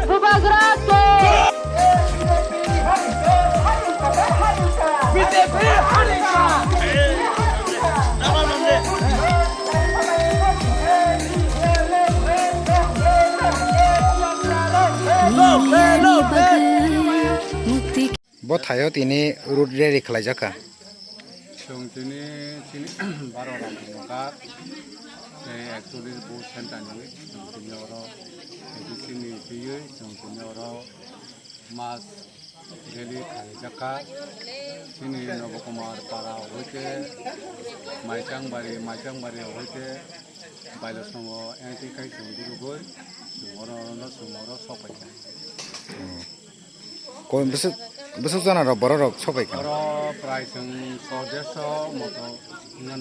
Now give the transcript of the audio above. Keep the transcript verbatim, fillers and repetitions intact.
Bubagra ke. Bo thaio tini road rally khlaijak kha. Chwng tini chini baro ram tongkha, tei actually bo center ni chwng tini oro A D C ni twiwi chwng tini oro mass rally khlaijak kha. Chini Nobo Kumar para hoite Maichangbari, Maichangbari hoite Bailosongo entry khai chwng gurugwi chwng oro, oro, chwng oro sok paikha. Ko-, bwswk, bwswk jona rok borok rok sok paikha? Oro prai chwng sodesho moto wngya.